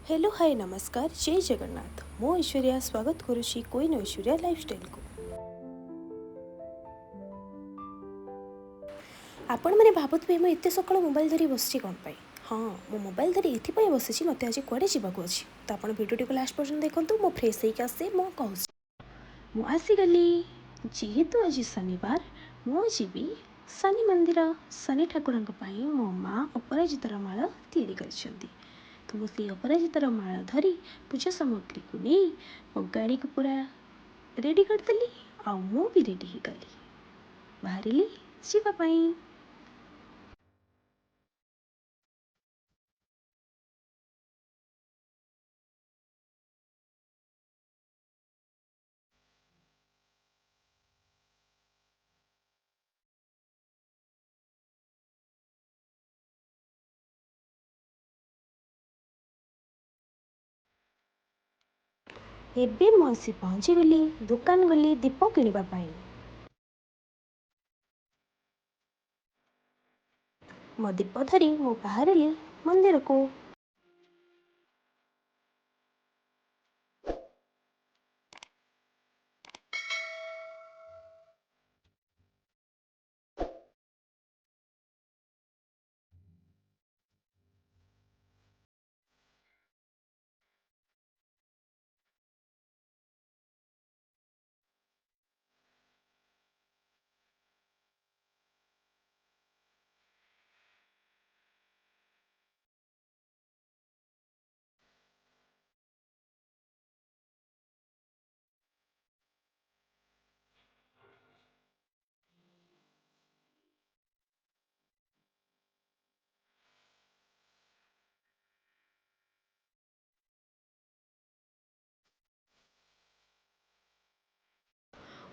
Hello, ହାଏ, ନମସ୍କାର, ଜୟ ଜଗନ୍ନାଥ। ମୁଁ ଐଶ୍ୱର୍ଯ୍ୟା ସ୍ୱାଗତ କରୁଛି କୁଇନ୍ ଐଶ୍ୱର୍ଯ୍ୟା ଲାଇଫଷ୍ଟାଇଲକୁ। ଆପଣମାନେ ଭାବୁଥିବେ, ମୁଁ ଏତେ ସକାଳୁ ମୋବାଇଲ ଧରି ବସିଛି କ'ଣ ପାଇଁ? ହଁ, ମୁଁ ମୋବାଇଲ ଧରି ଏଥିପାଇଁ ବସିଛି, ମୋତେ ଆଜି କୁଆଡ଼େ ଯିବାକୁ ଅଛି। ତ ଆପଣ ଭିଡ଼ିଓଟିକୁ ଲାଷ୍ଟ ପର୍ଯ୍ୟନ୍ତ ଦେଖନ୍ତୁ। ମୁଁ ଫ୍ରେଶ୍ ହେଇକି ଆସେ, ମୁଁ କହୁଛି। ମୁଁ ଆସିଗଲି। ଯେହେତୁ ଆଜି ଶନିବାର, ମୁଁ ଯିବି ଶନି ମନ୍ଦିର। ଶନି ଠାକୁରଙ୍କ ପାଇଁ ମୋ ମା ଅପରାଜିତାର ମାଳ ତିଆରି କରିଛନ୍ତି। ତ ମୁଁ ସେଇ ଅପରାଜିତାର ମାଳ ଧରି, ପୂଜା ସାମଗ୍ରୀକୁ ନେଇ ମୋ ଗାଡ଼ିକୁ ପୁରା ରେଡ଼ି କରିଦେଲି ଆଉ ମୁଁ ବି ରେଡ଼ି ହେଇଗଲି, ବାହାରିଲି ଯିବା ପାଇଁ। ଏବେ ମୁଁ ଆସି ପହଞ୍ଚିଗଲି। ଦୋକାନ ଗଲି ଦୀପ କିଣିବା ପାଇଁ। ମୋ ଦୀପ ଧରି ମୁଁ ବାହାରିଲି ମନ୍ଦିରକୁ।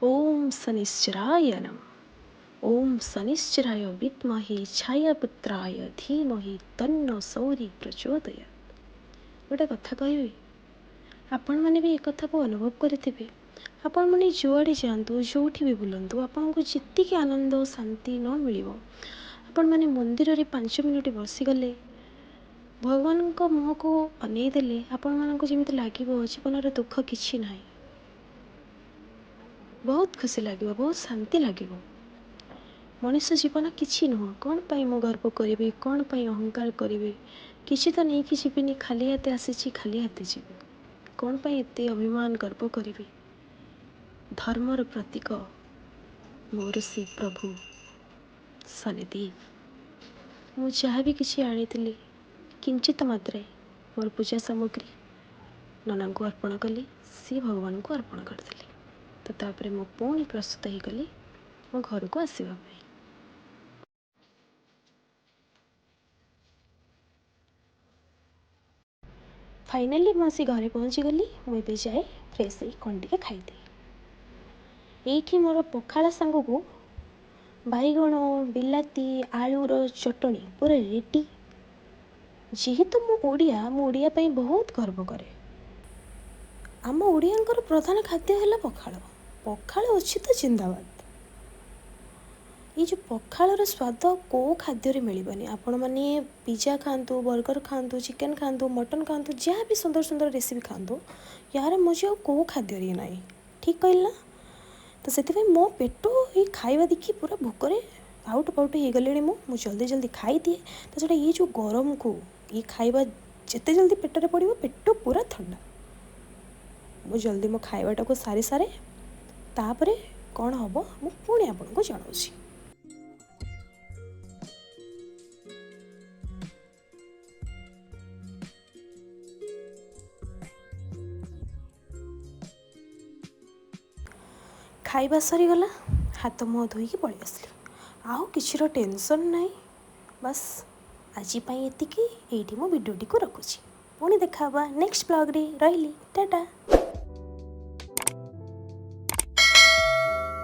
ଓମ୍ ଶନିଶ୍ଚରାୟ ନମଃ। ଓମ୍ ଶନିଶ୍ଚରାୟ ବିଦ୍ମହେ ଛାୟାପୁତ୍ରାୟ ଧୀମହି ତନ୍ନ ସୌରୀ ପ୍ରଚୋଦୟାତ୍। ଗୋଟେ କଥା କହିବି, ଆପଣମାନେ ବି ଏକଥାକୁ ଅନୁଭବ କରିଥିବେ। ଆପଣମାନେ ଯୁଆଡ଼େ ଯାଆନ୍ତୁ, ଯେଉଁଠି ବି ବୁଲନ୍ତୁ, ଆପଣଙ୍କୁ ଯେତିକି ଆନନ୍ଦ ଶାନ୍ତି ନ ମିଳିବ, ଆପଣମାନେ ମନ୍ଦିରରେ 5 ମିନିଟ୍ ବସିଗଲେ, ଭଗବାନଙ୍କ ମୁହଁକୁ ଅନେଇ ଦେଲେ, ଆପଣମାନଙ୍କୁ ଯେମିତି ଲାଗିବ ଜୀବନର ଦୁଃଖ କିଛି ନାହିଁ। ବହୁତ ଖୁସି ଲାଗିବ, ବହୁତ ଶାନ୍ତି ଲାଗିବ। ମଣିଷ ଜୀବନ କିଛି ନୁହଁ। କ'ଣ ପାଇଁ ମୁଁ ଗର୍ବ କରିବି? କ'ଣ ପାଇଁ ଅହଙ୍କାର କରିବି? କିଛି ତ ନେଇକି ଯିବିନି। ଖାଲି ହାତେ ଆସିଛି, ଖାଲି ହାତେ ଯିବି। କ'ଣ ପାଇଁ ଏତେ ଅଭିମାନ, ଗର୍ବ କରିବି? ଧର୍ମର ପ୍ରତୀକ ମୋର ସେ ପ୍ରଭୁ ଶନିଦେବ। ମୁଁ ଯାହା ବି କିଛି ଆଣିଥିଲି, କିଞ୍ଚିତ ମାତ୍ରେ ମୋର ପୂଜା ସାମଗ୍ରୀ ନନାଙ୍କୁ ଅର୍ପଣ କଲି, ସିଏ ଭଗବାନଙ୍କୁ ଅର୍ପଣ କରିଦେଲେ। ତ ତାପରେ ମୁଁ ପୁଣି ପ୍ରସ୍ତୁତ ହେଇଗଲି ମୋ ଘରକୁ ଆସିବା ପାଇଁ। ଫାଇନାଲି ମୁଁ ଆସି ଘରେ ପହଞ୍ଚିଗଲି। ମୁଁ ଏବେ ଯାଏ ଫ୍ରେଶ୍ ହେଇ କ'ଣ ଟିକେ ଖାଇଦିଏ। ଏଇଠି ମୋର ପଖାଳ ସାଙ୍ଗକୁ ବାଇଗଣ, ବିଲାତି, ଆଳୁର ଚଟଣି ପୁରା ରେଡ଼ି। ଯେହେତୁ ମୁଁ ଓଡ଼ିଆ, ମୁଁ ଓଡ଼ିଆ ପାଇଁ ବହୁତ ଗର୍ବ କରେ। ଆମ ଓଡ଼ିଆଙ୍କର ପ୍ରଧାନ ଖାଦ୍ୟ ହେଲା ପଖାଳ। ପଖାଳ ଅଛି ତ ଜିନ୍ଦାବାଦ। ଏଇ ଯେଉଁ ପଖାଳର ସ୍ୱାଦ କେଉଁ ଖାଦ୍ୟରେ ମିଳିବନି। ଆପଣମାନେ ପିଜା ଖାଆନ୍ତୁ, ବର୍ଗର ଖାଆନ୍ତୁ, ଚିକେନ୍ ଖାଆନ୍ତୁ, ମଟନ୍ ଖାଆନ୍ତୁ, ଯାହା ବି ସୁନ୍ଦର ସୁନ୍ଦର ରେସିପି ଖାଆନ୍ତୁ, ୟାର ମଜା ଆଉ କେଉଁ ଖାଦ୍ୟରେ ନାହିଁ। ଠିକ୍ କହିଲି ନା? ତ ସେଥିପାଇଁ ମୋ ପେଟ ଏଇ ଖାଇବା ଦେଖି ପୁରା ଭୋକରେ ଆଉଟ ପାଉଟ ହେଇଗଲିଣି। ମୁଁ ମୁଁ ଜଲ୍ଦି ଜଲ୍ଦି ଖାଇଦିଏ। ତା ଛଡ଼ା ଇଏ ଯେଉଁ ଗରମକୁ ଇଏ ଖାଇବା ଯେତେ ଜଲ୍ଦି ପେଟରେ ପଡ଼ିବ, ପେଟ ପୁରା ଥଣ୍ଡା। ମୁଁ ଜଲ୍ଦି ମୋ ଖାଇବାଟାକୁ ସାରି ସାରେ, ତାପରେ କ'ଣ ହେବ ମୁଁ ପୁଣି ଆପଣଙ୍କୁ ଜଣାଉଛି। ଖାଇବା ସରିଗଲା, ହାତ ମୁହଁ ଧୋଇକି ପଳେଇ ଆସିଲି। ଆଉ କିଛିର ଟେନସନ୍ ନାହିଁ। ବାସ୍, ଆଜି ପାଇଁ ଏତିକି। ଏଇଠି ମୁଁ ଭିଡ଼ିଓଟିକୁ ରଖୁଛି। ପୁଣି ଦେଖା ହେବା ନେକ୍ସଟ ବ୍ଲଗ୍ରେ। ରହିଲି, ଟାଟା।